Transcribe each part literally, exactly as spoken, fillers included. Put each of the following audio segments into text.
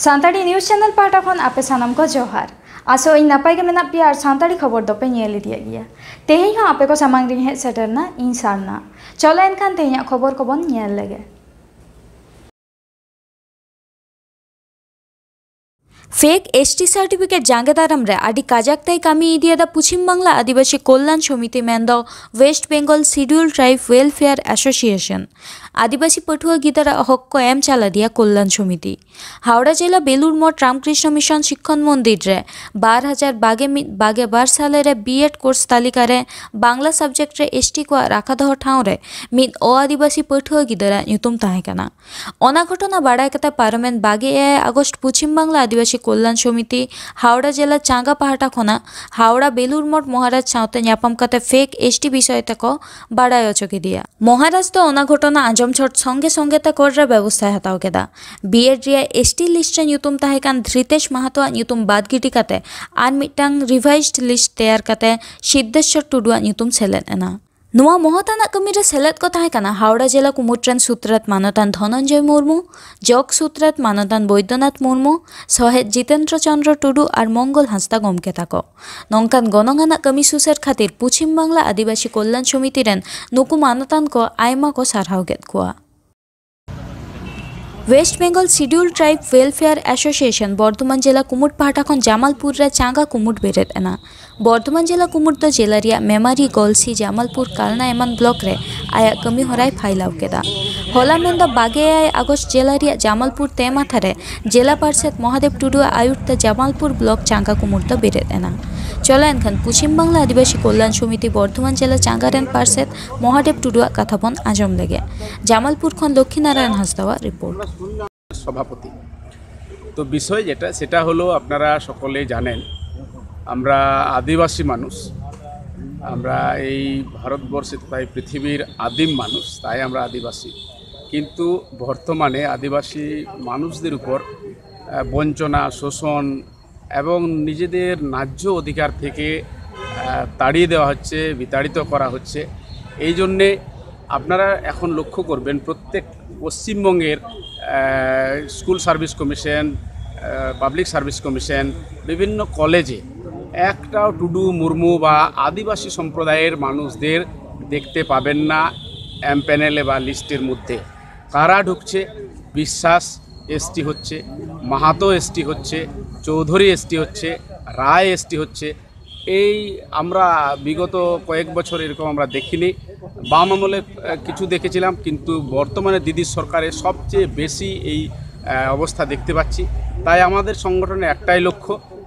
Santali news channel ᱯᱟᱦᱴᱟ ᱠᱷᱚᱱ ᱟᱯᱮ ᱥᱟᱱᱟᱢ ᱠᱚ ᱡᱚᱦᱟᱨ᱾ ᱟᱥᱚᱜ ᱟᱹᱧ ᱱᱟᱯᱟᱭ ᱜᱮ ᱢᱮᱱᱟᱜ ᱯᱮᱭᱟ ᱟᱨ ᱥᱟᱱᱛᱟᱲᱤ ᱠᱷᱚᱵᱚᱨ ᱫᱚᱯᱮ ᱧᱮᱞ ᱤᱫᱤᱭᱮᱫ ᱜᱮᱭᱟ᱾ ᱛᱮᱦᱮᱧ ᱦᱚᱸ ᱟᱯᱮ ᱠᱚ ᱥᱟᱢᱟᱝ ᱨᱤᱧ ᱦᱮᱡ ᱥᱮᱴᱮᱨ ᱮᱱᱟ ᱤᱧ ᱥᱟᱨᱱᱟ᱾ ᱪᱚᱞᱚ ᱮᱱᱠᱷᱟᱱ ᱛᱮᱦᱮᱧᱟᱜ ᱠᱷᱚᱵᱚᱨ ᱠᱚᱵᱚᱱ ᱧᱮᱞ ᱞᱮᱜᱮ᱾ ᱯᱷᱮᱠ ᱮᱥ ᱴᱤ ᱥᱟᱨᱴᱤᱯᱷᱤᱠᱮᱴ ᱡᱟᱸᱜᱮ ᱫᱟᱨᱟᱢ ᱨᱮ ᱟᱹᱰᱤ ᱠᱟᱡᱟᱠ ᱛᱮᱭ ᱠᱟᱹᱢᱤ ᱤᱫᱤᱭᱮᱫᱟ ᱯᱚᱪᱷᱤᱢ ᱵᱟᱝᱞᱟ ᱟᱹᱫᱤᱵᱟᱹᱥᱤ ᱠᱚᱞᱞᱟᱱ ᱥᱚᱢᱤᱛᱤ, ᱢᱮᱱᱫᱚ West Bengal scheduled tribe welfare association. ᱟᱹᱫᱤᱵᱟᱹᱥᱤ ᱯᱟᱹᱴᱷᱩᱣᱟᱹ ᱜᱤᱫᱽᱨᱟᱹ ᱦᱚᱠ ᱠᱚ ᱮᱢ ᱪᱟᱞ ᱤᱫᱤᱭᱟ ᱠᱚᱞᱞᱟᱱ ᱥᱚᱢᱤᱛᱤ᱾ ᱦᱟᱣᱲᱟ ᱡᱮᱞᱟ ᱵᱮᱞᱩᱨ ᱢᱚᱴᱷ ᱨᱟᱢᱠᱨᱤᱥᱱᱚ ᱢᱤᱥᱚᱱ ᱥᱤᱠᱠᱷᱚᱱ ᱢᱚᱱᱫᱤᱨ ᱨᱮ ᱵᱟᱨ ᱦᱟᱡᱟᱨ ᱵᱟᱜᱮ ᱢᱤᱫ ᱵᱟᱜᱮ ᱵᱟᱨ ᱥᱟᱞᱮ ᱨᱮ ᱵᱤ ᱮᱰ ᱠᱳᱨᱥ ᱛᱟᱹᱞᱤᱠᱟ ᱨᱮ ᱵᱟᱝᱞᱟ ᱥᱟᱵᱡᱮᱠᱴ ᱨᱮ ᱮᱥ ᱴᱤ ᱠᱚᱣᱟᱜ ᱨᱟᱠᱷᱟ ᱫᱚᱦᱚ ᱴᱷᱟᱶ ᱨᱮ ᱢᱤᱫ ᱚ ᱟᱹᱫᱤᱵᱟᱹᱥᱤ ᱯᱟᱹᱴᱷᱩᱣᱟᱹ ᱜᱤᱫᱽᱨᱟᱹ ᱧᱩᱛᱩᱢ ᱛᱟᱦᱮᱸ ᱠᱟᱱᱟ᱾ ᱚᱱᱟ ᱜᱷᱚᱴᱚᱱᱟ ᱵᱟᱲᱟᱭ ᱠᱟᱛᱮ ᱯᱟᱨᱚᱢᱮᱱ ᱵᱟᱜᱮ ᱮᱭᱟᱭ ᱟᱜᱚᱥᱴ ᱯᱚᱪᱷᱤᱢ ᱵᱟᱝᱞᱟ ᱟᱹᱫᱤᱵᱟᱹᱥᱤ ᱠᱚᱞᱞᱟᱱ ᱥᱚᱢᱤᱛᱤ ᱦᱟᱣᱲᱟ ᱡᱮᱞᱟ ᱪᱟᱸᱜᱟ ᱯᱟᱦᱴᱟ ᱠᱷᱚᱱᱟᱜ ᱦᱟᱣᱲᱟ ᱵᱮᱞᱩᱨ ᱢᱚᱴᱷ ᱢᱚᱦᱟᱨᱟᱡᱽ ᱥᱟᱶᱛᱮ ᱧᱟᱯᱟᱢ ᱠᱟᱛᱮ ᱯᱷᱮᱠ ᱮᱥ ᱴᱤ ᱵᱤᱥᱚᱭ ᱛᱮᱠᱚ ᱵᱟᱲᱟᱭ ᱦᱚᱪᱚ ᱠᱮᱫᱮᱭᱟ᱾ ᱢᱚᱦᱟᱨᱟᱡᱽ ᱫᱚ ᱚᱱᱟ ᱜᱷᱚᱴᱚᱱᱟ ᱟᱸᱡᱚᱢ ᱪᱷᱚᱴ ᱥᱚᱸᱜᱮ ᱥᱚᱸᱜᱮ ᱛᱮ ᱠᱚᱨ ᱨᱮ ᱵᱮᱵᱚᱥᱛᱷᱟᱭ ᱦᱟᱛᱟᱣ ᱠᱮᱫᱟ᱾ ᱵᱤ ᱮᱰ ᱨᱮᱭᱟᱜ ᱮᱥ ᱴᱤ ᱞᱤᱥᱴ ᱨᱮ ᱧᱩᱛᱩᱢ ᱛᱟᱦᱮᱸ ᱠᱟᱱ ᱫᱷᱨᱤᱛᱮᱥ ᱢᱟᱦᱟᱛᱚᱣᱟᱜ ᱧᱩᱛᱩᱢ ᱵᱟᱫ ᱜᱤᱰᱤ ᱠᱟᱛᱮ ᱟᱨ ᱢᱤᱫᱴᱟᱝ ᱨᱤᱵᱷᱟᱭᱤᱡᱽᱰ ᱞᱤᱥᱴ ᱛᱮᱭᱟᱨ ᱠᱟᱛᱮ ᱥᱤᱫᱽᱫᱷᱮᱥᱥᱚᱨ ᱴᱩᱰᱩᱣᱟᱜ ᱧᱩᱛᱩᱢ ᱥᱮᱞᱮᱫ ᱮᱱᱟ᱾ ᱱᱚᱣᱟ ᱢᱚᱦᱚᱛᱟᱱᱟᱜ ᱠᱟᱹᱢᱤ ᱨᱮ ᱥᱮᱞᱮᱫ ᱠᱚ ᱛᱟᱦᱮᱸ ᱠᱟᱱᱟ ᱦᱟᱣᱲᱟ ᱡᱮᱞᱟ ᱠᱩᱢᱩᱴ ᱨᱮᱱ ᱥᱩᱛᱨᱮᱛ ᱢᱟᱱᱚᱛᱟᱱ ᱫᱷᱚᱱᱚᱱᱡᱚᱭ ᱢᱩᱨᱢᱩ, ᱡᱚᱜᱽ ᱥᱩᱛᱨᱮᱛ ᱢᱟᱱᱚᱛᱟᱱ ᱵᱳᱭᱫᱚᱱᱟᱛᱷ ᱢᱩᱨᱢᱩ, ᱥᱚᱦᱮᱫ ᱡᱤᱛᱮᱱᱫᱨᱚ ᱪᱚᱱᱫᱨᱚ ᱴᱩᱰᱩ ᱟᱨ ᱢᱚᱝᱜᱚᱞ ᱦᱟᱸᱥᱫᱟ ᱜᱚᱢᱠᱮ ᱛᱟᱠᱚ᱾ ᱱᱚᱝᱠᱟᱱ ᱜᱚᱱᱚᱝ ᱟᱱᱟᱜ ᱠᱟᱹᱢᱤ ᱥᱩᱥᱟᱹᱨ ᱠᱷᱟᱹᱛᱤᱨ ᱯᱚᱪᱷᱤᱢ ᱵᱟᱝᱞᱟ ᱟᱹᱫᱤᱵᱟᱹᱥᱤ ᱠᱚᱞᱞᱟᱱ ᱥᱚᱢᱤᱛᱤ ᱨᱮᱱ ᱱᱩᱠᱩ ᱢᱟᱱᱚᱛᱟᱱ ᱠᱚ ᱟᱭᱢᱟ ᱠᱚ ᱥᱟᱨᱦᱟᱣ ᱠᱮᱫ ᱠᱚᱣᱟ᱾ West Bengal scheduled tribe welfare association Bardhaman ᱡᱮᱞᱟ ᱠᱩᱢᱩᱴ ᱯᱟᱦᱴᱟ ᱠᱷᱚᱱ ᱡᱟᱢᱟᱞᱯᱩᱨ ᱨᱮ ᱪᱟᱸᱜᱟ ᱠᱩᱢᱩᱴ ᱵᱮᱨᱮᱫ ᱮᱱᱟ᱾ ᱵᱚᱨᱫᱷᱚᱢᱟᱱ ᱡᱮᱞᱟ ᱠᱩᱢᱩᱴ ᱫᱚ ᱡᱮᱞᱟ ᱨᱮᱭᱟᱜ ᱢᱮᱢᱟᱨᱤ, ᱜᱚᱞᱥᱤ, ᱡᱟᱢᱟᱞᱯᱩᱨ, ᱠᱟᱞᱱᱟ ᱮᱢᱟᱱ ᱵᱞᱚᱠ ᱨᱮ ᱟᱭᱟᱜ ᱠᱟᱹᱢᱤ ᱦᱚᱨᱟᱭ ᱯᱷᱟᱭᱞᱟᱣ ᱠᱮᱫᱟ᱾ ᱦᱚᱞᱟ ᱢᱮᱱᱫᱚ ᱵᱟᱜᱮ ᱮᱭᱟᱭ ᱟᱜᱚᱥᱴ ᱡᱮᱞᱟ ᱨᱮᱭᱟᱜ ᱡᱟᱢᱟᱞᱯᱩᱨ ᱛᱮ ᱢᱟᱛᱷᱟ ᱨᱮ ᱡᱮᱞᱟ ᱯᱟᱨᱥᱮᱛ ᱢᱚᱦᱟᱫᱮᱵ ᱴᱩᱰᱩᱣᱟᱜ ᱟᱭᱩᱨ ᱛᱮ ᱡᱟᱢᱟᱞᱯᱩᱨ ᱵᱞᱚᱠ ᱪᱟᱸᱜᱟ ᱠᱩᱢᱩᱴ ᱫᱚ ᱵᱮᱨᱮᱫ ᱮᱱᱟ᱾ ᱪᱚᱞᱚ ᱮᱱᱠᱷᱟᱱ ᱯᱚᱪᱷᱤᱢ ᱵᱟᱝᱞᱟ ᱟᱹᱫᱤᱵᱟᱹᱥᱤ ᱠᱚᱞᱞᱟᱱ ᱥᱚᱢᱤᱛᱤ ᱵᱚᱨᱫᱷᱚᱢᱟᱱ ᱡᱮᱞᱟ ᱪᱟᱸᱜᱟ ᱨᱮᱱ ᱯᱟᱨᱥᱮᱛ ᱢᱚᱦᱟᱫᱮᱵ ᱴᱩᱰᱩᱣᱟᱜ ᱠᱟᱛᱷᱟ ᱵᱚᱱ ᱟᱸᱡᱚᱢ ᱞᱮᱜᱮ᱾ ᱡᱟᱢᱟᱞᱯᱩᱨ ᱠᱷᱚᱱ ᱞᱚᱠᱠᱷᱤ ᱱᱟᱨᱟᱭᱚᱱ ᱦᱟᱸᱥᱫᱟᱣᱟᱜ ᱨᱤᱯᱳᱨᱴ᱾ সভাপতি। তো বিষয় যেটা, সেটা হলো আপনারা সকলে জানেন, আমরা আদিবাসী মানুষ, আমরা এই ভারতবর্ষে তথা এই পৃথিবীর আদিম মানুষ, তাই আমরা আদিবাসী। কিন্তু বর্তমানে আদিবাসী মানুষদের উপর আহ, বঞ্চনা, শোষণ এবং নিজেদের ন্যায্য অধিকার থেকে আহ, তাড়িয়ে দেওয়া হচ্ছে, বিতাড়িত করা হচ্ছে। এই জন্যে আপনারা এখন লক্ষ্য করবেন, প্রত্যেক পশ্চিমবঙ্গের আহ, school service commission, public service commission, বিভিন্ন কলেজে একটাও টুডু, মুর্মু বা আদিবাসী সম্প্রদায়ের মানুষদের দেখতে পাবেন না এম প্যানেলে বা লিস্টের মধ্যে। কারা ঢুকছে? বিশ্বাস এসটি হচ্ছে, মাহাতো এসটি হচ্ছে, চৌধুরী এসটি হচ্ছে, রায় এসটি হচ্ছে। এই আমরা বিগত কয়েক বছর এরকম আমরা দেখিনি। বাম আমলে আহ, কিছু দেখেছিলাম, কিন্তু বর্তমানে দিদির সরকারে সবচেয়ে বেশি এই আহ, অবস্থা দেখতে পাচ্ছি। তাই আমাদের সংগঠনের একটাই লক্ষ্য,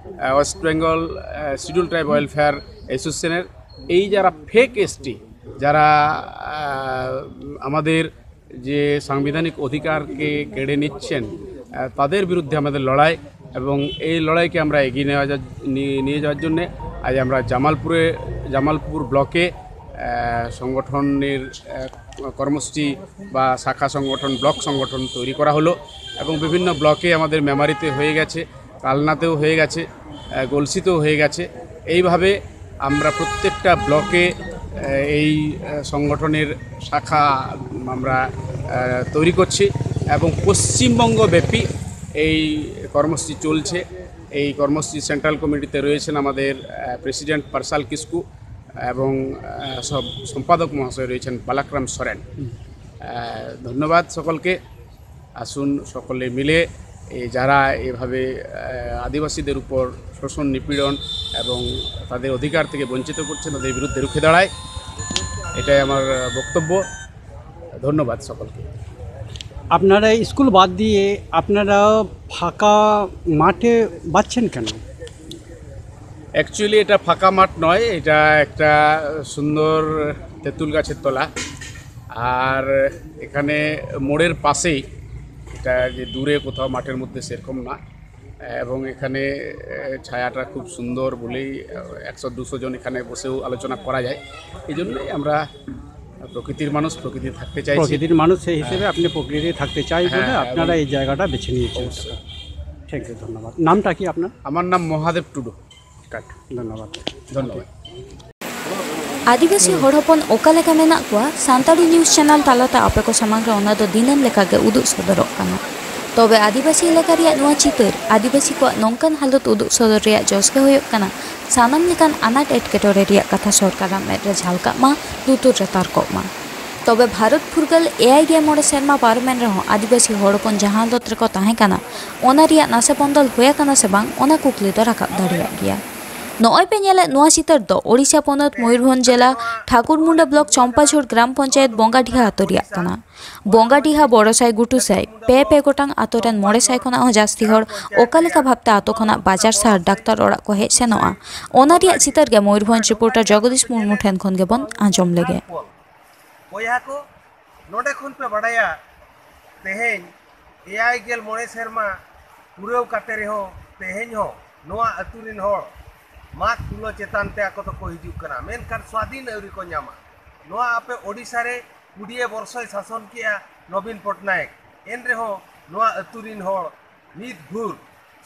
West Bengal schedule tribe welfare অ্যাসোসিয়েশনের এই যারা ফেক এসটি, যারা আহ, আমাদের যে সাংবিধানিক অধিকারকে কেড়ে নিচ্ছেন, আহ, তাদের বিরুদ্ধে আমাদের লড়াই, এবং এই লড়াইকে আমরা এগিয়ে নেওয়া যা-, নিয়ে নিয়ে যাওয়ার জন্যে আজ আমরা জামালপুরে, জামালপুর ব্লকে আহ, সংগঠনের আহ, কর্মসূচি বা শাখা সংগঠন, ব্লক সংগঠন তৈরি করা হলো, এবং বিভিন্ন ব্লকে আমাদের মেমারিতে হয়ে গেছে, কালনাতেও হয়ে গেছে, আহ, গলসিতেও হয়ে গেছে। এইভাবে আমরা প্রত্যেকটা ব্লকে আহ, এই আহ, সংগঠনের শাখা আমরা আহ, তৈরি করছি, এবং পশ্চিমবঙ্গব্যাপী এই কর্মসূচি চলছে। এই কর্মসূচি সেন্ট্রাল কমিটিতে রয়েছেন আমাদের প্রেসিডেন্ট পার্সাল কিস্কু এবং আহ, সব সম্পাদক মহাশয় রয়েছেন বালাকরাম সরেন। আহ, ধন্যবাদ সকলকে। আসুন সকলে মিলে এই যারা এভাবে আহ, আদিবাসীদের উপর শোষণ, নিপীড়ন এবং তাদের অধিকার থেকে বঞ্চিত করছেন, তাদের বিরুদ্ধে রুখে দাঁড়ায়। এটাই আমার আহ, বক্তব্য। ধন্যবাদ সকলকে। আপনারা স্কুল বাদ দিয়ে আপনারা ফাঁকা মাঠে বাঁচছেন কেন? অ্যাকচুয়ালি এটা ফাঁকা মাঠ নয়, এটা একটা সুন্দর তেঁতুল গাছের তলা। আর এখানে মোড়ের পাশেই, এটা যে দূরে কোথাও মাঠের মধ্যে সেরকম না, এবং এখানে আহ, ছায়াটা খুব সুন্দর বলেই আহ, একশো দুশো জন এখানে বসেও আলোচনা করা যায়। এই জন্যই আমরা প্রকৃতির মানুষ, প্রকৃতি থাকতে চাইছি। প্রকৃতির মানুষ সেই হিসেবে আপনি প্রকৃতি থাকতে চাই বলে হ্যাঁ, আপনারা এবং- এই জায়গাটা বেছে নিয়েছেন। অবশ্যই। থ্যাংক ইউ, ধন্যবাদ। নামটা কি আপনার? আমার নাম মহাদেব টুডু। ধন্যবাদ। ধন্যবাদ। ᱟᱹᱫᱤᱵᱟᱹᱥᱤ ᱦᱚᱲ ᱦᱚᱯᱚᱱ ᱚᱠᱟ ᱞᱮᱠᱟ ᱢᱮᱱᱟᱜ ᱠᱚᱣᱟ, ᱥᱟᱱᱛᱟᱲᱤ ᱱᱤᱭᱩᱡᱽ ᱪᱮᱱᱮᱞ ᱛᱟᱞᱟᱛᱮ ᱟᱯᱮ ᱠᱚ ᱥᱟᱢᱟᱝ ᱨᱮ ᱚᱱᱟ ᱫᱚ ᱫᱤᱱᱟᱹᱢ ᱞᱮᱠᱟᱜᱮ ᱩᱫᱩᱜ ᱥᱚᱫᱚᱨᱚᱜ ᱠᱟᱱᱟ᱾ ᱛᱚᱵᱮ ᱟᱹᱫᱤᱵᱟᱹᱥᱤ ᱮᱞᱟᱠᱟ ᱨᱮᱭᱟᱜ ᱱᱚᱣᱟ ᱪᱤᱛᱟᱹᱨ ᱟᱹᱫᱤᱵᱟᱹᱥᱤ ᱠᱚᱣᱟᱜ ᱱᱚᱝᱠᱟᱱ ᱦᱟᱞᱚᱛ ᱩᱫᱩᱜ ᱥᱚᱫᱚᱨ ᱨᱮᱭᱟᱜ ᱡᱚᱥ ᱜᱮ ᱦᱩᱭᱩᱜ ᱠᱟᱱᱟ ᱥᱟᱱᱟᱢ ᱞᱮᱠᱟᱱ ᱟᱱᱟᱴ ᱮᱴᱠᱮᱴᱚᱬᱮ ᱨᱮᱭᱟᱜ ᱠᱟᱛᱷᱟ ᱥᱚᱨᱠᱟᱨᱟᱜ ᱢᱮᱫ ᱨᱮ ᱡᱷᱟᱞᱠᱟᱜ ᱢᱟ, ᱞᱩᱛᱩᱨ ᱨᱮ ᱛᱟᱨᱠᱚᱜ ᱢᱟ᱾ ᱛᱚᱵᱮ ᱵᱷᱟᱨᱚᱛ ᱯᱷᱩᱨᱜᱟᱹᱞ ᱮᱭᱟᱭ ᱜᱮᱞ ᱢᱚᱬᱮ ᱥᱮᱨᱢᱟ ᱯᱟᱨᱚᱢᱮᱱ ᱨᱮᱦᱚᱸ ᱟᱹᱫᱤᱵᱟᱹᱥᱤ ᱦᱚᱲ ᱦᱚᱯᱚᱱ ᱡᱟᱦᱟᱸ ᱦᱟᱞᱚᱛ ᱨᱮᱠᱚ ᱛᱟᱦᱮᱸ ᱠᱟᱱᱟ, ᱚᱱᱟ ᱨᱮᱭᱟᱜ ᱱᱟᱥᱮ ᱵᱚᱱᱫᱚᱞ ᱦᱩᱭ ᱟᱠᱟᱱᱟ ᱥᱮ ᱵᱟᱝ, ᱚᱱᱟ ᱠᱩᱠᱞᱤ ᱫᱚ ᱨᱟᱠᱟᱵ ᱫᱟᱲᱮᱭᱟᱜ ᱜᱮᱭᱟ᱾ ᱱᱚᱜᱼᱚᱭ ᱯᱮ ᱧᱮᱞᱮᱫ ᱱᱚᱣᱟ ᱪᱤᱛᱟᱹᱨ ᱫᱚ ᱳᱰᱤᱥᱟ ᱯᱚᱱᱚᱛ ᱢᱚᱭᱩᱨᱵᱷᱚᱸᱡᱽ ᱡᱮᱞᱟ ᱴᱷᱟᱠᱩᱨᱢᱩᱱᱰᱟ ᱵᱞᱚᱠ ᱪᱚᱢᱯᱟᱡᱷᱳᱲ ᱜᱨᱟᱢ ᱯᱚᱧᱪᱟᱭᱮᱛ ᱵᱚᱸᱜᱟᱰᱤᱦᱟ ᱟᱛᱳ ᱨᱮᱭᱟᱜ ᱠᱟᱱᱟ᱾ ᱵᱚᱸᱜᱟᱰᱤᱦᱟ, ᱵᱚᱲᱚᱥᱟᱭ, ᱜᱩᱴᱩᱥᱟᱭ ᱯᱮ ᱯᱮ ᱜᱚᱴᱟᱝ ᱟᱛᱳ ᱨᱮᱱ ᱢᱚᱬᱮ ᱥᱟᱭ ᱠᱷᱚᱱᱟᱜ ᱦᱚᱸ ᱡᱟᱹᱥᱛᱤ ᱦᱚᱲ ᱚᱠᱟ ᱞᱮᱠᱟ ᱵᱷᱟᱵᱽᱛᱮ ᱟᱛᱳ ᱠᱷᱚᱱᱟᱜ ᱵᱟᱡᱟᱨ ᱥᱟᱦᱟᱨ ᱰᱟᱠᱛᱟᱨ ᱚᱲᱟᱜ ᱠᱚ ᱦᱮᱡ ᱥᱮᱱᱚᱜᱼᱟ, ᱚᱱᱟ ᱨᱮᱭᱟᱜ ᱪᱤᱛᱟᱹᱨ ᱜᱮ ᱢᱚᱭᱩᱨᱵᱷᱚᱸᱡᱽ ᱨᱤᱯᱳᱨᱴᱟᱨ ᱡᱚᱜᱚᱫᱤᱥ ᱢᱩᱨᱢᱩ ᱴᱷᱮᱱ ᱠᱷᱚᱱ ᱜᱮᱵᱚᱱ ᱟᱸᱡᱚᱢ ᱞᱮᱜᱮ᱾ ᱵᱚᱭᱦᱟ ᱠᱚ, ᱱᱚᱰᱮ ᱠᱷᱚᱱ ᱯᱮ ᱵᱟᱰᱟᱭᱟ, ᱛᱮᱦᱮᱧ ᱮᱭᱟᱭ ᱜᱮᱞ ᱢᱚᱬᱮ ᱥᱮᱨᱢᱟ ᱯᱩᱨᱟᱹᱣ ᱠᱟᱛᱮ ᱨᱮᱦᱚᱸ ᱛᱮᱦᱮᱧ ᱦᱚᱸ ᱱᱚᱣᱟ ᱟᱹᱛᱩ ᱨᱤᱱ ᱦᱚᱲ ᱢᱟᱛ ᱛᱩᱞᱟᱹ ᱪᱮᱛᱟᱱ ᱛᱮ ᱟᱠᱚ ᱫᱚᱠᱚ ᱦᱤᱡᱩᱜ ᱠᱟᱱᱟ, ᱢᱮᱱᱠᱷᱟᱱ ᱥᱣᱟᱫᱷᱤᱱ ᱟᱹᱣᱨᱤ ᱠᱚ ᱧᱟᱢᱟ᱾ ᱱᱚᱣᱟ ᱟᱯᱮ ᱳᱰᱤᱥᱟ ᱨᱮ ᱠᱩᱰᱤᱭᱟᱹ ᱵᱚᱨᱥᱚᱭ ᱥᱟᱥᱚᱱ ᱠᱮᱜᱼᱟ ᱱᱚᱵᱤᱱ ᱯᱚᱴᱱᱟᱭᱮᱠ, ᱮᱱ ᱨᱮᱦᱚᱸ ᱱᱚᱣᱟ ᱟᱹᱛᱩ ᱨᱤᱱ ᱦᱚᱲ ᱱᱤᱛ ᱵᱷᱳᱨ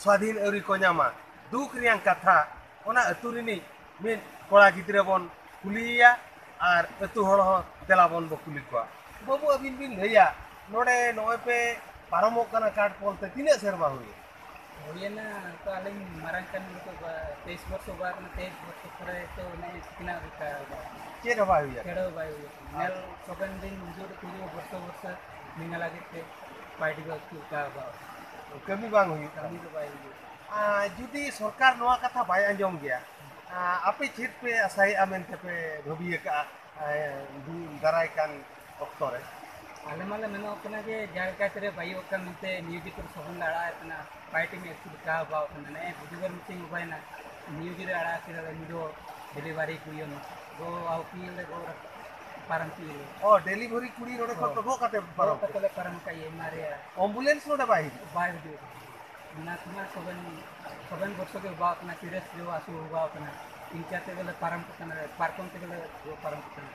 ᱥᱣᱟᱫᱷᱤᱱ ᱟᱹᱣᱨᱤ ᱠᱚ ᱧᱟᱢᱟ᱾ ᱫᱩᱠ ᱨᱮᱭᱟᱝ ᱠᱟᱛᱷᱟ, ᱚᱱᱟ ᱟᱹᱛᱩ ᱨᱤᱱᱤᱡ ᱢᱤᱫ ᱠᱚᱲᱟ ᱜᱤᱫᱽᱨᱟᱹ ᱵᱚᱱ ᱠᱩᱞᱤᱭᱮᱭᱟ ᱟᱨ ᱟᱹᱛᱩ ᱦᱚᱲ ᱦᱚᱸ ᱫᱮᱞᱟ ᱵᱚᱱ ᱵᱚ ᱠᱩᱞᱤ ᱠᱚᱣᱟ᱾ ᱵᱟᱹᱵᱩ, ᱟᱹᱵᱤᱱ ᱵᱤᱱ ᱞᱟᱹᱭᱟ, ᱱᱚᱰᱮ ᱱᱚᱜᱼᱚᱭ ᱯᱮ ᱯᱟᱨᱚᱢᱚᱜ ᱠᱟᱱᱟ ᱠᱟᱴ ᱯᱳᱞ ᱛᱮ, ᱛᱤᱱᱟᱹᱜ ᱥᱮᱨᱢᱟ ᱦᱩᱭᱮᱱ? ᱦᱩᱭᱮᱱᱟ ᱛᱚ, ᱟᱹᱞᱤᱧ ᱢᱟᱨᱟᱝ ᱠᱟᱱ ᱱᱤᱛᱚᱜ ᱫᱚ ᱛᱮᱭᱤᱥ ᱵᱚᱨᱥᱚ ᱦᱩᱭ ᱟᱠᱟᱱᱟ, ᱛᱮᱭᱤᱥ ᱵᱚᱨᱥᱚ ᱯᱚᱨᱮ ᱛᱚ ᱱᱮᱜᱼᱮ ᱴᱷᱤᱠᱟᱹᱱᱟ ᱞᱮᱠᱟ ᱪᱮᱫ ᱦᱚᱸ ᱵᱟᱭ ᱦᱩᱭ ᱟᱠᱟᱱᱟ? ᱪᱮᱫ ᱦᱚᱸ ᱵᱟᱭ ᱦᱩᱭ ᱟᱠᱟᱱᱟ᱾ ᱧᱮᱞ ᱥᱚᱵᱮᱱ ᱫᱤᱱ ᱦᱤᱡᱩᱜ ᱨᱮ ᱦᱤᱡᱩᱜ ᱵᱚᱨᱥᱚ ᱵᱚᱨᱥᱚ ᱱᱤᱭᱟᱹ ᱞᱟᱹᱜᱤᱫ ᱛᱮ ᱯᱟᱭᱰᱤ ᱵᱟᱹᱜ ᱪᱮᱫ ᱞᱮᱠᱟ ᱵᱟᱝ? ᱠᱟᱹᱢᱤ ᱵᱟᱝ ᱦᱩᱭᱩᱜ ᱠᱟᱱᱟ᱾ ᱠᱟᱹᱢᱤ ᱫᱚ ᱵᱟᱭ ᱦᱩᱭᱩᱜ ᱠᱟᱱᱟ᱾ ᱟᱨ ᱡᱩᱫᱤ ᱥᱚᱨᱠᱟᱨ ᱱᱚᱣᱟ ᱠᱟᱛᱷᱟ ᱵᱟᱭ ᱟᱸᱡᱚᱢ ᱜᱮᱭᱟ, ᱟᱨ ᱟᱯᱮ ᱪᱮᱫ ᱯᱮ ᱟᱥᱟᱭᱮᱫᱼᱟ ᱢᱮᱱᱛᱮ ᱯᱮ ᱵᱷᱟᱹᱵᱤ ᱟᱠᱟᱫᱼᱟ, ᱟᱨ ᱫᱩ-, ᱫᱟᱨᱟᱭ ᱠᱟᱱ ᱚᱠᱛᱚ ᱨᱮ? ᱟᱞᱮ ᱢᱟᱞᱮ ᱢᱮᱱᱚᱜ ᱠᱟᱱᱟ ᱡᱮ ᱡᱟᱦᱟᱸ ᱞᱮᱠᱟ ᱛᱮᱞᱮ ᱵᱟᱭᱚᱜ ᱠᱟᱱ ᱢᱮᱱᱛᱮ ᱱᱤᱭᱩᱡᱽ ᱠᱚᱨᱮ ᱥᱚᱵᱚᱱ ᱞᱮ ᱟᱲᱟᱜ ᱮᱫ ᱠᱟᱱᱟ, ᱯᱟᱭᱴᱤ ᱢᱮ ᱮᱠᱴᱩ ᱞᱮᱠᱟ ᱵᱟᱣ ᱠᱟᱱᱟ, ᱱᱮᱜᱼᱮ ᱵᱩᱫᱷᱵᱟᱨ ᱢᱤᱴᱤᱝ ᱦᱚᱸ ᱵᱟᱭᱱᱟ, ᱱᱤᱭᱩᱡᱽ ᱨᱮ ᱟᱲᱟᱜ ᱠᱮᱫᱟ ᱞᱮ, ᱩᱱᱤ ᱫᱚ ᱰᱮᱞᱤᱵᱷᱟᱨᱤ ᱠᱚ ᱤᱭᱟᱹ ᱜᱚ ᱟᱣ ᱠᱤ ᱞᱮ ᱜᱚ ᱯᱟᱨᱚᱢ ᱠᱤ ᱞᱮ᱾ ᱚ, ᱰᱮᱞᱤᱵᱷᱟᱨᱤ ᱠᱩᱲᱤ ᱱᱚᱰᱮ ᱠᱷᱚᱱ ᱦᱳᱭ᱾ ᱯᱮ ᱜᱚᱜ ᱠᱟᱛᱮ ᱜᱚᱜ ᱯᱟᱨᱚᱢ ᱠᱟᱛᱮ ᱠᱮᱫᱟ? ᱞᱮ ᱯᱟᱨᱚᱢ ᱠᱟᱜ ᱤᱭᱟᱹ ᱢᱟᱨᱮᱭᱟ᱾ ᱮᱢᱵᱩᱞᱮᱱᱥ ᱱᱚᱰᱮ ᱵᱟᱭ ᱦᱤᱡᱩᱜᱼᱟ? ᱵᱟᱭ ᱦᱤᱡᱩᱜ᱾ ᱚᱱᱟ ᱠᱚᱢᱟ ᱥᱚᱵᱮᱱ, ᱥᱚᱵᱮᱱ ᱵᱚᱨᱥᱚ ᱜᱮ ᱦᱩᱭᱩᱜ ᱠᱟᱱᱟ, ᱥᱤᱨᱤᱭᱟᱥ ᱨᱩᱣᱟᱹ ᱦᱟᱹᱥᱩ ᱦᱩᱭᱩᱜ ᱠᱟᱱᱟ, ᱤᱱᱠᱟ ᱛᱮᱜᱮ ᱞᱮ ᱯᱟᱨᱚᱢ ᱠᱚ ᱠᱟᱱᱟ, ᱯᱟᱨᱠᱚᱢ ᱛᱮᱜᱮ ᱞᱮ ᱯᱟᱨᱚᱢ ᱠᱚ ᱠᱟᱱᱟ᱾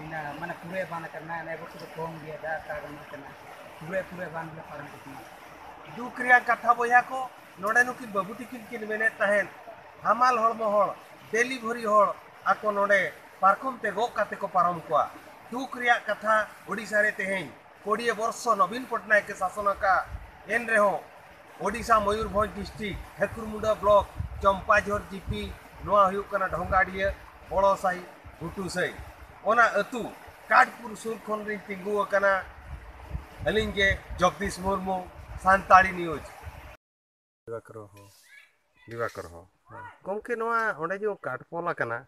ᱤᱱᱟ ᱢᱟᱱᱮ ᱯᱩᱨᱟᱹ ᱵᱟᱝ ᱠᱟᱱᱟ, ᱱᱮ ᱵᱚᱨᱥᱚ ᱫᱚ ᱠᱚᱢ ᱜᱮᱭᱟ, ᱫᱟᱜ ᱛᱟᱜ ᱵᱟᱝ ᱠᱟᱱᱟ, ᱯᱩᱨᱟᱹ, ᱯᱩᱨᱟᱹ ᱵᱟᱝ ᱞᱮ ᱯᱟᱨᱚᱢ ᱠᱚ ᱠᱟᱱᱟ᱾ ᱫᱩᱠ ᱨᱮᱭᱟᱜ ᱠᱟᱛᱷᱟ ᱵᱚᱭᱦᱟ ᱠᱚ, ᱱᱚᱰᱮ ᱱᱩᱠᱤᱱ ᱵᱟᱹᱵᱩ ᱛᱤᱠᱤᱱ ᱠᱤᱱ ᱢᱮᱱᱮᱫ ᱛᱟᱦᱮᱸᱫ, ᱦᱟᱢᱟᱞ ᱦᱚᱲᱢᱚ ᱦᱚᱲ, ᱰᱮᱞᱤᱵᱷᱟᱨᱤ ᱦᱚᱲ, ᱟᱠᱚ ᱱᱚᱰᱮ ᱯᱟᱨᱠᱚᱢ ᱛᱮ ᱜᱚᱜ ᱠᱟᱛᱮ ᱠᱚ ᱯᱟᱨᱚᱢ ᱠᱚᱣᱟ᱾ ᱫᱩᱠ ᱨᱮᱭᱟᱜ ᱠᱟᱛᱷᱟ, ᱳᱰᱤᱥᱟ ᱨᱮ ᱛᱮᱦᱮᱧ ᱠᱳᱰᱤᱭᱮ ᱵᱚᱨᱥᱚ ᱱᱚᱵᱤᱱ ᱯᱚᱴᱱᱟᱭᱮᱠ ᱮ ᱥᱟᱥᱚᱱ ᱟᱠᱟᱫ, ᱮᱱ ᱨᱮᱦᱚᱸ Odisha Mayurbhanj district ᱦᱮᱠᱩᱨᱢᱩᱸᱰᱟ block ᱪᱚᱢᱯᱟᱡᱷᱚᱨ GP, ᱱᱚᱣᱟ ᱦᱩᱭᱩᱜ ᱠᱟᱱᱟ ᱰᱷᱚᱝᱜᱟᱰᱤᱦᱟᱹ ᱵᱚᱲᱚ ᱥᱟᱹᱦᱤ ᱜᱷᱩᱴᱩ ᱥᱟᱹᱦᱤ, ᱚᱱᱟ ᱟᱹᱛᱩ ᱠᱟᱴᱯᱩᱨ ᱥᱩᱨ ᱠᱷᱚᱱ ᱞᱤᱧ ᱛᱤᱸᱜᱩ ᱟᱠᱟᱱᱟ᱾ ᱟᱹᱞᱤᱧ ᱜᱮ ᱡᱚᱜᱽᱫᱤᱥ ᱢᱩᱨᱢᱩ, ᱥᱟᱱᱛᱟᱲᱤ ᱱᱤᱭᱩᱡᱽ᱾ ᱫᱤᱵᱟᱠᱚᱨ ᱦᱚᱸ᱾ ᱫᱤᱵᱟᱠᱚᱨ ᱦᱚᱸ᱾ ᱦᱮᱸ᱾ ᱜᱚᱢᱠᱮ, ᱱᱚᱣᱟ ᱚᱸᱰᱮ ᱡᱮ ᱠᱟᱴᱯᱚᱞ ᱟᱠᱟᱱᱟ,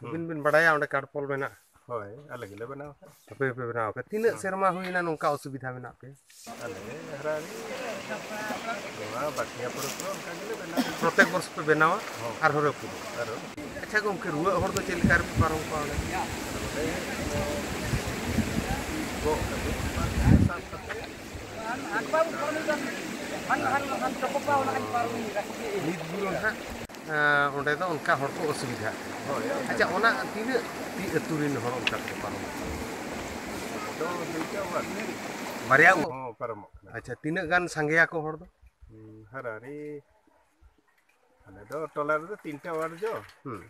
ᱦᱩᱸ᱾ ᱟᱹᱵᱤᱱ ᱵᱤᱱ ᱵᱟᱲᱟᱭᱟ ᱚᱸᱰᱮ ᱠᱟᱴᱯᱚᱞ ᱢᱮᱱᱟᱜᱼᱟ? ᱦᱳᱭ, ᱟᱞᱮ ᱜᱮᱞᱮ ᱵᱮᱱᱟᱣ ᱟᱠᱟᱫ᱾ ᱟᱯᱮ ᱜᱮᱯᱮ ᱵᱮᱱᱟᱣ ᱟᱠᱟᱫ᱾ ᱛᱤᱱᱟᱹᱜ ᱦᱮᱸ᱾ ᱥᱮᱨᱢᱟ ᱦᱩᱭᱱᱟ ᱱᱚᱝᱠᱟ ᱚᱥᱩᱵᱤᱫᱷᱟ ᱢᱮᱱᱟᱜ ᱯᱮᱭᱟ? ᱟᱞᱮ ᱦᱟᱨᱟ ᱱᱚᱣᱟ ᱵᱟᱹᱠᱤᱭᱟ ᱯᱚᱨᱚᱵᱽ ᱫᱚ ᱚᱱᱠᱟ ᱜᱮᱞᱮ ᱵᱮᱱᱟᱣ᱾ ᱯᱨᱚᱛᱮᱠ ᱵᱚᱨᱥᱚ ᱯᱮ ᱵᱮᱱᱟᱣᱟ? ᱦᱚᱸ᱾ ᱟᱨᱦᱚᱸ ᱨᱟᱹᱯᱩᱫᱚᱜᱼᱟ? ᱟᱨᱦᱚᱸ᱾ ᱟᱪᱪᱷᱟ ᱜᱚᱢᱠᱮ, ᱨᱩᱣᱟᱹᱜ ᱦᱚᱲ ᱫᱚ ᱪᱮᱫ ᱞᱮᱠᱟ ᱨᱮᱯᱮ ᱯᱟᱨᱚᱢ ᱠᱚᱣᱟ ᱚᱸᱰᱮ? ᱱᱚᱰᱮ ᱜᱚᱜ ᱠᱟᱛᱮ, ᱥᱟᱵ ᱠᱟᱛᱮ᱾ ᱱᱤᱛ ᱵᱷᱳᱨ ᱱᱟᱦᱟᱜ, ᱟᱸ, ᱚᱸᱰᱮ ᱫᱚ ᱚᱱᱠᱟ ᱦᱚᱲ ᱠᱚ ᱚᱥᱩᱵᱤᱫᱷᱟᱜ ᱠᱟᱱᱟ᱾ ᱦᱳᱭ᱾ ᱟᱪᱪᱷᱟ, ᱚᱱᱟ ᱛᱤᱱᱟᱹᱜ ᱴᱤ ᱟᱹᱛᱩ ᱨᱮᱱ ᱦᱚᱲ ᱚᱱᱠᱟ ᱠᱚ ᱯᱟᱨᱚᱢᱚᱜ ᱠᱟᱱᱟ? ᱫᱚ ᱫᱩᱭᱴᱟ ᱚᱲᱟᱜ᱾ ᱵᱟᱨᱭᱟ ᱠᱚ? ᱦᱚᱸ, ᱯᱟᱨᱚᱢᱚᱜ ᱠᱟᱱᱟ᱾ ᱟᱪᱪᱷᱟ, ᱛᱤᱱᱟᱹᱜ ᱜᱟᱱ ᱥᱟᱸᱜᱮᱭᱟᱠᱚ ᱦᱚᱲ ᱫᱚ? ᱦᱩᱸ, ᱦᱟᱨᱟᱨᱤ, ᱟᱞᱮ ᱫᱚ ᱴᱚᱞᱟ ᱨᱮᱫᱚ ᱛᱤᱱᱴᱟ ᱚᱣᱟᱨᱰ ᱡᱚ᱾ ᱦᱩᱸ᱾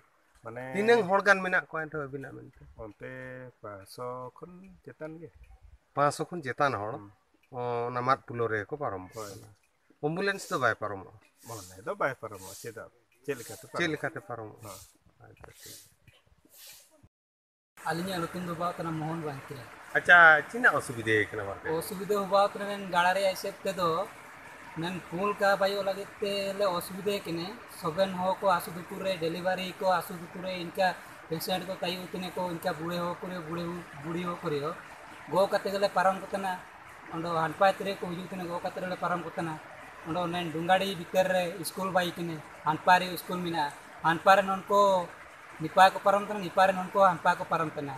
ᱢᱟᱱᱮ ᱛᱤᱱᱟᱹᱝ ᱦᱚᱲ ᱜᱟᱱ ᱢᱮᱱᱟᱜ ᱠᱚᱣᱟ ᱮᱱᱛᱮ ᱟᱹᱵᱤᱱᱟᱜ ᱢᱮᱱᱛᱮ? ᱚᱱᱛᱮ ᱯᱟᱸᱪᱥᱚ ᱠᱷᱚᱱ ᱪᱮᱛᱟᱱ ᱜᱮ᱾ ᱯᱟᱸᱪᱥᱚ ᱠᱷᱚᱱ ᱪᱮᱛᱟᱱ ᱦᱚᱲ? ᱦᱩᱸ᱾ ᱚ, ᱚᱱᱟ ᱢᱟᱫ ᱯᱩᱞᱳ ᱨᱮᱜᱮ ᱠᱚ ᱯᱟᱨᱚᱢ ᱦᱳᱭ᱾ ᱠᱟᱱᱟ᱾ ᱮᱢᱵᱩᱞᱮᱱᱥ ᱫᱚ ᱵᱟᱭ ᱯᱟᱨᱚᱢᱚᱜᱼᱟ? ᱢᱚᱱᱮ ᱫᱚ ᱵᱟᱭ ᱯᱟᱨᱚᱢᱚᱜᱼᱟ, ᱪᱮᱫᱟᱜ? ᱪᱮᱫ ᱞᱮᱠᱟᱛᱮ ᱪᱮᱫ ᱯᱟᱨᱚᱢᱚᱜᱼᱟ? ᱞᱮᱠᱟᱛᱮ ᱯᱟᱨᱚᱢᱚᱜᱼᱟ? ᱦᱮᱸ᱾ ᱟᱪᱪᱷᱟ, ᱴᱷᱤᱠ᱾ ᱟᱹᱞᱤᱧᱟᱜ ᱧᱩᱛᱩᱢ ᱫᱚ ᱵᱟᱵᱟ ᱠᱟᱱᱟ ᱢᱳᱦᱚᱱ ᱵᱟᱝᱠᱤᱭᱟ᱾ ᱟᱪᱪᱷᱟ, ᱪᱮᱫᱟᱜ ᱚᱥᱩᱵᱤᱫᱷᱟ ᱠᱟᱱᱟ ᱵᱟᱨ ᱯᱮ? ᱚᱥᱩᱵᱤᱫᱷᱟ ᱦᱚᱸ ᱵᱟᱵᱟ ᱠᱟᱱᱟ, ᱢᱮᱱ ᱜᱟᱲᱟ ᱨᱮᱭᱟᱜ ᱦᱤᱥᱟᱹᱵ ᱛᱮᱫᱚ ᱢᱮᱱ ᱯᱩᱱ ᱠᱟ ᱵᱟᱭᱚᱜ ᱞᱟᱹᱜᱤᱫ ᱛᱮ ᱞᱮ ᱚᱥᱩᱵᱤᱫᱷᱟ ᱠᱟᱱᱟ᱾ ᱥᱚᱵᱮᱱ ᱦᱚᱲ ᱠᱚ ᱟᱥᱩ ᱫᱩᱠᱩ ᱨᱮ, ᱰᱮᱞᱤᱵᱷᱟᱨᱤ ᱠᱚ ᱟᱥᱩ ᱫᱩᱠᱩ ᱨᱮ, ᱤᱱᱠᱟ ᱯᱮᱥᱮᱱᱴ ᱠᱚ ᱛᱟᱭᱚ ᱛᱤᱱᱟᱹ ᱠᱚ, ᱤᱱᱠᱟ ᱵᱩᱲᱮ ᱦᱚᱲ ᱠᱚ ᱨᱮ, ᱵᱩᱲᱮ, ᱵᱩᱲᱦᱤ ᱦᱚᱲ ᱠᱚ ᱨᱮ ᱜᱚ ᱠᱟᱛᱮ ᱜᱮᱞᱮ ᱯᱟᱨᱚᱢ ᱠᱚ ᱛᱟᱦᱮᱱᱟ᱾ ᱚᱸᱰᱮ ᱦᱟᱱᱯᱟᱭ ᱛᱤᱨᱮ ᱠᱚ ᱦᱤᱡᱩᱜ ᱛᱟᱦᱮᱱᱟ, ᱜᱚ ᱠᱟᱛᱮ ᱞᱮ ᱯᱟᱨᱚᱢ ᱠᱚ ᱛᱟᱦᱮᱱᱟ᱾ ᱚᱸᱰᱮ ᱚᱱᱮ ᱰᱩᱝᱜᱟᱲᱤ ᱵᱷᱤᱛᱟᱹᱨ ᱨᱮ ᱥᱠᱩᱞ ᱵᱟᱭ ᱠᱟᱱᱟ, ᱦᱟᱱᱯᱟᱭ ᱨᱮ ᱥᱠᱩᱞ ᱢᱮᱱᱟᱜᱼᱟ᱾ ᱦᱟᱱᱯᱟᱭ ᱨᱮ ᱱᱚᱱᱠᱚ ᱱᱤᱯᱟ ᱠᱚ ᱯᱟᱨᱚᱢ ᱛᱟᱦᱮᱱᱟ, ᱱᱤᱯᱟ ᱨᱮ ᱱᱚᱱᱠᱚ ᱦᱟᱱᱯᱟᱭ ᱠᱚ ᱯᱟᱨᱚᱢ ᱛᱟᱦᱮᱱᱟ᱾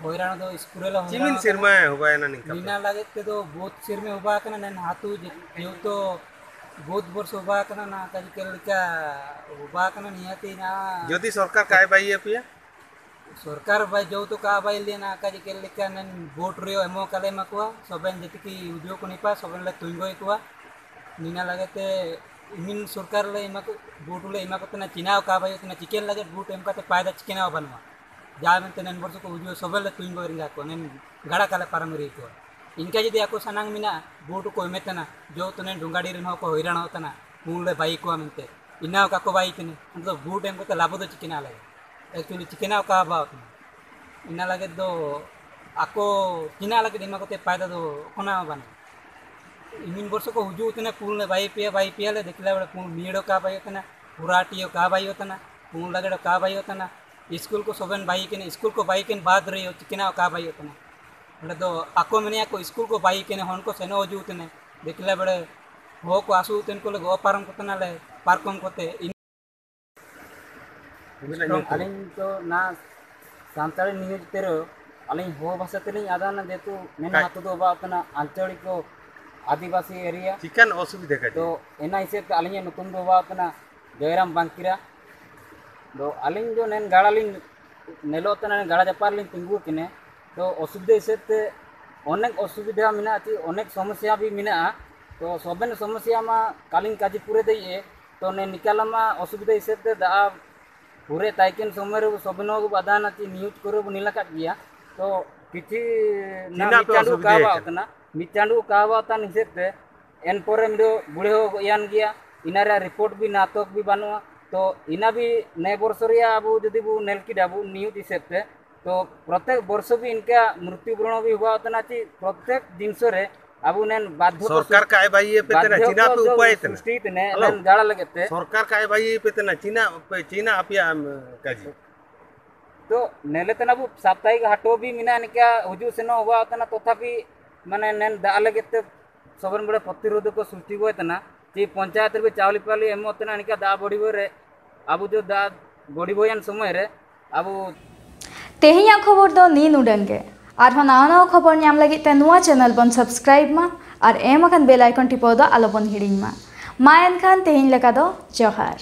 ᱦᱚᱭᱨᱟᱱ ᱫᱚ ᱥᱠᱩᱞ ᱨᱮ ᱞᱮ ᱪᱤᱢᱤᱱ ᱦᱚᱭᱨᱟᱱ ᱥᱮᱨᱢᱟ ᱠᱟᱱᱟ᱾ ᱦᱚᱵᱟᱭᱮᱱᱟ ᱱᱤᱝᱠᱟ ᱯᱮ? ᱱᱤᱱᱟ ᱞᱟᱹᱜᱤᱫ ᱛᱮᱫᱚ ᱵᱚᱦᱩᱛ ᱥᱮᱨᱢᱟ ᱦᱚᱵᱟ ᱠᱟᱱᱟ, ᱱᱮᱱ ᱦᱟᱛᱩ ᱡᱮ-, ᱡᱮᱦᱮᱛᱩ ᱵᱚᱦᱩᱛ ᱵᱚᱨᱥ ᱦᱚᱵᱟ ᱠᱟᱱᱟ, ᱱᱟ ᱠᱟᱡ ᱠᱮ ᱞᱮᱠᱟ ᱦᱚᱵᱟ ᱠᱟᱱᱟ, ᱱᱤᱭᱟᱹᱛᱮ ᱱᱟ ᱡᱚᱫᱤ ᱥᱚᱨᱠᱟᱨ ᱠᱟᱭ ᱵᱟᱭ ᱤᱭᱟᱹ ᱯᱮᱭᱟ? ᱥᱚᱨᱠᱟᱨ ᱵᱟᱭ ᱡᱚᱣ ᱛᱚ ᱠᱟ ᱵᱟᱭ ᱞᱮᱱᱟ, ᱠᱟᱡ ᱠᱮ ᱞᱮᱠᱟ ᱱᱮᱱ ᱵᱳᱴ ᱨᱮ ᱮᱢᱚ ᱠᱟᱞᱮ ᱮᱢᱟ ᱠᱚᱣᱟ, ᱥᱚᱵᱮᱱ ᱡᱮᱛᱤᱠᱤ ᱩᱡᱚ ᱠᱚ ᱱᱤᱯᱟ, ᱥᱚᱵᱮᱱ ᱞᱮ ᱛᱩᱧᱜᱚᱭ ᱠᱚᱣᱟ᱾ ᱱᱤᱱᱟ ᱞᱟᱜᱮ ᱛᱮ ᱤᱢᱤᱱ ᱥᱚᱨᱠᱟᱨ ᱞᱮ ᱮᱢᱟ ᱠᱚ, ᱵᱳᱴ ᱞᱮ ᱮᱢᱟ ᱠᱚ ᱛᱟᱦᱮᱱᱟ, ᱪᱤᱱᱟᱣ ᱠᱟ ᱵᱟᱭ ᱛᱟᱦᱮᱱᱟ, ᱪᱤᱠᱮᱱ ᱞᱟᱜᱮ ᱵᱳᱴ ᱮᱢ ᱠᱟᱛᱮ ᱯᱟᱭᱫᱟ ᱪᱤᱠᱮᱱᱟᱣ ᱵᱟᱹᱱᱩᱜᱼᱟ᱾ ᱡᱟ ᱢᱮᱱᱛᱮ ᱱᱮᱱ ᱵᱚᱨᱥᱚ ᱠᱚ ᱩᱡᱚ ᱥᱚᱵᱮᱱ ᱞᱮ ᱛᱩᱧᱜᱚᱭ ᱨᱤᱝᱜᱟ ᱠᱚ, ᱱᱮᱱ ᱜᱟᱲᱟ ᱠᱟᱞᱮ ᱯᱟᱨᱚᱢ ᱨᱤ ᱠᱚᱣᱟ᱾ ᱤᱱᱠᱟ ᱡᱩᱫᱤ ᱟᱠᱚ ᱥᱟᱱᱟᱝ ᱢᱮᱱᱟᱜᱼᱟ, ᱵᱷᱳᱴ ᱠᱚ ᱮᱢᱮᱫ ᱠᱟᱱᱟ, ᱡᱚᱛᱚ ᱱᱮ ᱰᱩᱝᱜᱟᱰᱤ ᱨᱮᱱ ᱦᱚᱲ ᱠᱚ ᱦᱚᱭᱨᱟᱱᱚᱜ ᱠᱟᱱᱟ, ᱯᱩᱱ ᱞᱮ ᱵᱟᱭᱤ ᱠᱚᱣᱟ ᱢᱮᱱᱛᱮ, ᱤᱱᱟᱹ ᱠᱟᱠᱚ ᱵᱟᱭᱤ ᱠᱟᱱᱟ᱾ ᱟᱫᱚ ᱵᱷᱳᱴ ᱮᱢ ᱠᱟᱛᱮ ᱞᱟᱵᱷ ᱫᱚ ᱪᱤᱠᱟᱹᱱᱟ ᱟᱞᱮ? ᱮᱠᱪᱩᱭᱮᱞᱤ ᱪᱤᱠᱟᱹᱱᱟ ᱚᱠᱟ ᱵᱟᱵᱚᱛ ᱤᱱᱟ ᱞᱟᱹᱜᱤᱫ ᱫᱚ ᱟᱠᱚ ᱪᱤᱱᱟ ᱞᱟᱹᱜᱤᱫ ᱮᱢᱟ ᱠᱚᱛᱮ ᱯᱟᱭᱫᱟ ᱫᱚ ᱚᱠᱚᱱᱟ ᱵᱟᱝ᱾ ᱤᱢᱤᱱ ᱵᱚᱨᱥᱚ ᱠᱚ ᱦᱩᱡᱩᱜ ᱛᱮᱱᱟ ᱯᱩᱱ ᱞᱮ ᱵᱟᱭᱤ ᱯᱮᱭᱟ, ᱵᱟᱭᱤ ᱯᱮᱭᱟ ᱞᱮ ᱫᱮᱠᱷᱞᱟ ᱵᱮᱲᱟ ᱯᱩᱱ ᱢᱤᱭᱟᱹᱲᱚ ᱠᱟ ᱵᱟᱭᱤ ᱛᱟᱱᱟ, ᱯᱩᱨᱟᱴᱤᱭᱚ ᱠᱟ ᱵᱟᱭᱤ ᱛᱟᱱᱟ, ᱯᱩᱱ ᱞᱟᱜᱮᱲᱚ ᱠᱟ ᱵᱟᱭᱤ ᱛᱟᱱᱟ, ᱤᱥᱠᱩᱞ ᱠᱚ ᱥᱚᱵᱮᱱ ᱵᱟᱭᱤ ᱠᱮᱱᱟ, ᱤᱥᱠᱩᱞ ᱠᱚ ᱵᱟᱭᱤ ᱠᱮᱱ ᱵᱟᱫ ᱨᱮᱭᱚ ᱪᱤᱠᱮᱱᱟ ᱠᱟ ᱵᱟᱭᱤ ᱛᱟᱱᱟ᱾ ᱚᱸᱰᱮ ᱫᱚ ᱟᱠᱚ ᱢᱮᱱᱮᱭᱟ ᱠᱚ ᱤᱥᱠᱩᱞ ᱠᱚ ᱵᱟᱭᱤ ᱠᱮᱱᱟ, ᱦᱚᱱ ᱠᱚ ᱥᱮᱱᱚ ᱦᱩᱡᱩᱜ ᱛᱮᱱᱟ, ᱫᱮᱠᱷᱞᱟ ᱵᱮᱲᱟ ᱦᱚ ᱠᱚ ᱟᱥᱩ ᱛᱮᱱ ᱠᱚ ᱞᱮ ᱜᱚ ᱯᱟᱨᱚᱢ ᱠᱚ ᱛᱟᱱᱟ ᱞᱮ ᱯᱟᱨᱠᱚᱢ ᱠᱚᱛᱮ᱾ ᱟᱹᱵᱤᱱᱟᱜ ᱧᱩᱛᱩᱢ? ᱟᱹᱞᱤᱧ ᱫᱚ ᱱᱟ ᱥᱟᱱᱛᱟᱲᱤ ᱱᱤᱭᱩᱡᱽ ᱛᱮᱨᱚ ᱟᱹᱞᱤᱧ ᱦᱚ ᱵᱷᱟᱥᱟ ᱛᱮᱞᱤᱧ ᱟᱫᱟᱱᱟ, ᱡᱮᱦᱮᱛᱩ ᱢᱮᱱ ᱠᱟᱡ- ᱟᱛᱳ ᱫᱚ ᱵᱟᱵᱟ ᱠᱟᱱᱟ ᱟᱧᱪᱚᱲᱤᱠ ᱟᱹᱫᱤᱵᱟᱹᱥᱤ ᱮᱨᱤᱭᱟ᱾ ᱪᱤᱠᱟᱱ ᱚᱥᱩᱵᱤᱫᱷᱟ ᱠᱟᱡᱮ? ᱛᱚ ᱚᱱᱟ ᱦᱤᱥᱟᱹᱵ ᱛᱮ ᱟᱹᱞᱤᱧᱟᱜ ᱧᱩᱛᱩᱢ ᱫᱚ ᱵᱟᱵᱟ ᱠᱟᱱᱟ ᱡᱚᱭᱨᱟᱢ ᱵᱟᱝᱠᱤᱨᱟ᱾ ᱛᱚ ᱟᱹᱞᱤᱧ ᱫᱚ ᱱᱮᱱ ᱜᱟᱲᱟ ᱞᱤᱧ ᱱᱮᱞᱚᱜ ᱛᱮ ᱱᱮᱱ ᱜᱟᱲᱟ ᱡᱟᱯᱟᱜ ᱨᱮᱞᱤᱧ ᱛᱤᱸᱜᱩ ᱟᱠᱟᱱᱟ᱾ ᱛᱚ ᱚᱥᱩᱵᱤᱫᱷᱟ ᱦᱤᱥᱟᱹᱵ ᱛᱮ ᱚᱱᱮᱠ ᱚᱥᱩᱵᱤᱫᱷᱟ ᱢᱮᱱᱟᱜᱼᱟ, ᱪᱮ ᱚᱱᱮᱠ ᱥᱚᱢᱚᱥᱥᱟ ᱵᱤ ᱢᱮᱱᱟᱜᱼᱟ᱾ ᱛᱚ ᱥᱚᱵᱮᱱ ᱥᱚᱢᱚᱥᱥᱟ ᱢᱟ ᱠᱟᱞᱤᱝ ᱠᱟᱡᱤᱯᱩᱨᱮ ᱫᱮᱡ ᱮ, ᱛᱚ ᱱᱮ ᱱᱤᱠᱟᱞᱟᱢᱟ ᱚᱥᱩᱵᱤᱫᱷᱟ ᱦᱤᱥᱟᱹᱵ ᱛᱮ ᱫᱟᱜ ᱯᱩᱨᱟᱹ ᱛᱟᱭᱠᱮᱱ ᱥᱚᱢᱚᱭ ᱨᱮ ᱥᱚᱵᱮᱱ ᱵᱟᱵᱩ ᱵᱟᱫᱟᱱᱟ ᱪᱮ ᱱᱤᱭᱩᱡᱽ ᱠᱚᱨᱮ ᱵᱚ ᱧᱮᱞ ᱟᱠᱟᱫ ᱜᱮᱭᱟ᱾ ᱛᱚ ᱠᱤᱪᱷᱤ ᱱᱟ ᱪᱮᱫᱟᱜ ᱢᱤᱫ ᱯᱮ ᱪᱟᱸᱫᱳ ᱚᱥᱩᱵᱤᱫᱷᱟ ᱠᱟᱣᱟ ᱟᱠᱟᱱᱟ? ᱠᱟᱱᱟ, ᱢᱤᱫ ᱪᱟᱸᱫᱳ ᱠᱟᱣᱟ ᱛᱟᱱ ᱦᱤᱥᱟᱹᱵ ᱛᱮ ᱮᱱ ᱯᱚᱨᱮ ᱢᱤᱫ ᱵᱩᱲᱦᱤ ᱦᱚᱸ ᱜᱚᱡ ᱮᱱ ᱜᱮᱭᱟ᱾ ᱤᱱᱟ ᱨᱮᱭᱟᱜ ᱨᱤᱯᱳᱨᱴ ᱵᱤ ᱱᱟᱛᱚᱠ ᱵᱤ ᱵᱟᱹᱱᱩᱜᱼᱟ᱾ ᱛᱚ ᱤᱱᱟ ᱵᱤ ᱱᱮ ᱵᱚᱨᱥᱚ ᱨᱮᱭᱟᱜ ᱟᱵᱚ ᱡᱩᱫᱤ ᱵᱚ ᱧᱮᱞ ᱠᱮᱫᱟ ᱵᱚ ᱱᱤᱭᱩᱡᱽ ᱦᱤᱥᱟᱹᱵ ᱛᱮ, ᱛᱚ ᱯᱨᱚᱛᱮᱠ ᱵᱚᱨᱥᱚ ᱵᱤ ᱤᱱᱠᱟ ᱢᱨᱤᱛᱭᱩ ᱵᱚᱨᱚᱱ ᱵᱤ ᱦᱩᱭᱩᱜ ᱠᱟᱱᱟ ᱪᱮ ᱯᱨᱚᱛᱮᱠ ᱫᱤᱱᱥᱚ ᱨᱮ ᱟᱵᱚ ᱱᱮᱱ ᱵᱟᱫᱷᱭᱚ ᱥᱚᱨᱠᱟᱨ ᱠᱟᱭ ᱵᱟᱭᱤ ᱯᱮ ᱛᱮᱱᱟ, ᱵᱟᱫᱷᱭᱚ ᱪᱤᱱᱟ ᱯᱮ ᱩᱯᱟᱭ ᱛᱮᱱᱟ? ᱥᱨᱤᱥᱴᱤ ᱛᱮᱱᱮ ᱦᱮᱞᱳ᱾ ᱱᱮᱱ ᱜᱟᱲᱟ ᱞᱟᱹᱜᱤᱫ ᱛᱮ᱾ ᱥᱚᱨᱠᱟᱨ ᱠᱟᱭ ᱵᱟᱭᱤ ᱯᱮ ᱛᱮᱱᱟ, ᱪᱤᱱᱟ ᱯᱮ, ᱪᱤᱱᱟ ᱟᱯᱮᱭᱟᱜ, ᱮᱢ, ᱠᱟᱡᱤ? ᱛᱚ ᱱᱮᱞᱮ ᱛᱮᱱᱟ ᱵᱚ ᱥᱟᱯᱛᱟᱦᱤᱠ ᱦᱟᱴᱚ ᱵᱤ ᱢᱮᱱᱟᱜ ᱱᱤᱠᱟ ᱦᱩᱡᱩᱜ ᱥᱮᱱᱚᱜ ᱦᱩᱭᱩᱜ ᱠᱟᱱᱟ, ᱛᱚᱛᱷᱟᱯᱤ ᱢᱟᱱᱮ ᱱᱮᱱ ᱫᱟᱜ ᱞᱟᱹᱜᱤᱫ ᱛᱮ ᱥᱚᱵᱚᱨ ᱵᱚᱲᱮ ᱯᱨᱚᱛᱤᱨᱳᱫᱷ ᱠᱚ ᱥᱨᱤᱥᱴᱤ ᱵᱚᱭ ᱛᱟᱱᱟ᱾ ᱪᱮ ᱯᱚᱧᱪᱟᱭᱮᱛ ᱨᱮ ᱪᱟᱣᱞᱮ ᱯᱟᱣᱞᱮ ᱮᱢᱚᱜ ᱛᱟᱱᱟ ᱱᱤᱠᱟ ᱫᱟᱜ ᱵᱚᱰᱤ ᱵᱚᱭ ᱨᱮ ᱟᱵᱚ ᱫᱚ ᱫᱟᱜ ᱵᱚᱰᱤ ᱵᱚᱭᱟᱱ ᱥᱚᱢᱚᱭ ᱨᱮ ᱟᱵᱚ ᱛᱮᱦᱮᱧᱟᱜ ᱠᱷᱚᱵᱚᱨ ᱫᱚ ᱱᱤᱱ ᱩᱰᱟᱹᱝ ᱜᱮ᱾ ᱟᱨᱦᱚᱸ ᱱᱟᱣᱟ ᱱᱟᱣᱟ ᱠᱷᱚᱵᱚᱨ ᱧᱟᱢ ᱞᱟᱹᱜᱤᱫ ᱛᱮ ᱱᱚᱣᱟ ᱪᱮᱱᱮᱞ ᱵᱚᱱ ᱥᱟᱵᱥᱠᱨᱟᱭᱤᱵ ᱢᱟ ᱟᱨ ᱮᱢ ᱟᱠᱟᱱ ᱵᱮᱞ ᱟᱭᱠᱚᱱ ᱴᱤᱯᱟᱹᱣ ᱫᱚ ᱟᱞᱚᱵᱚᱱ ᱦᱤᱲᱤᱧ ᱢᱟ᱾ ᱢᱟ ᱮᱱᱠᱷᱟᱱ ᱛᱮᱦᱮᱧ ᱞᱮᱠᱟ ᱫᱚ ᱡᱚᱦᱟᱨ᱾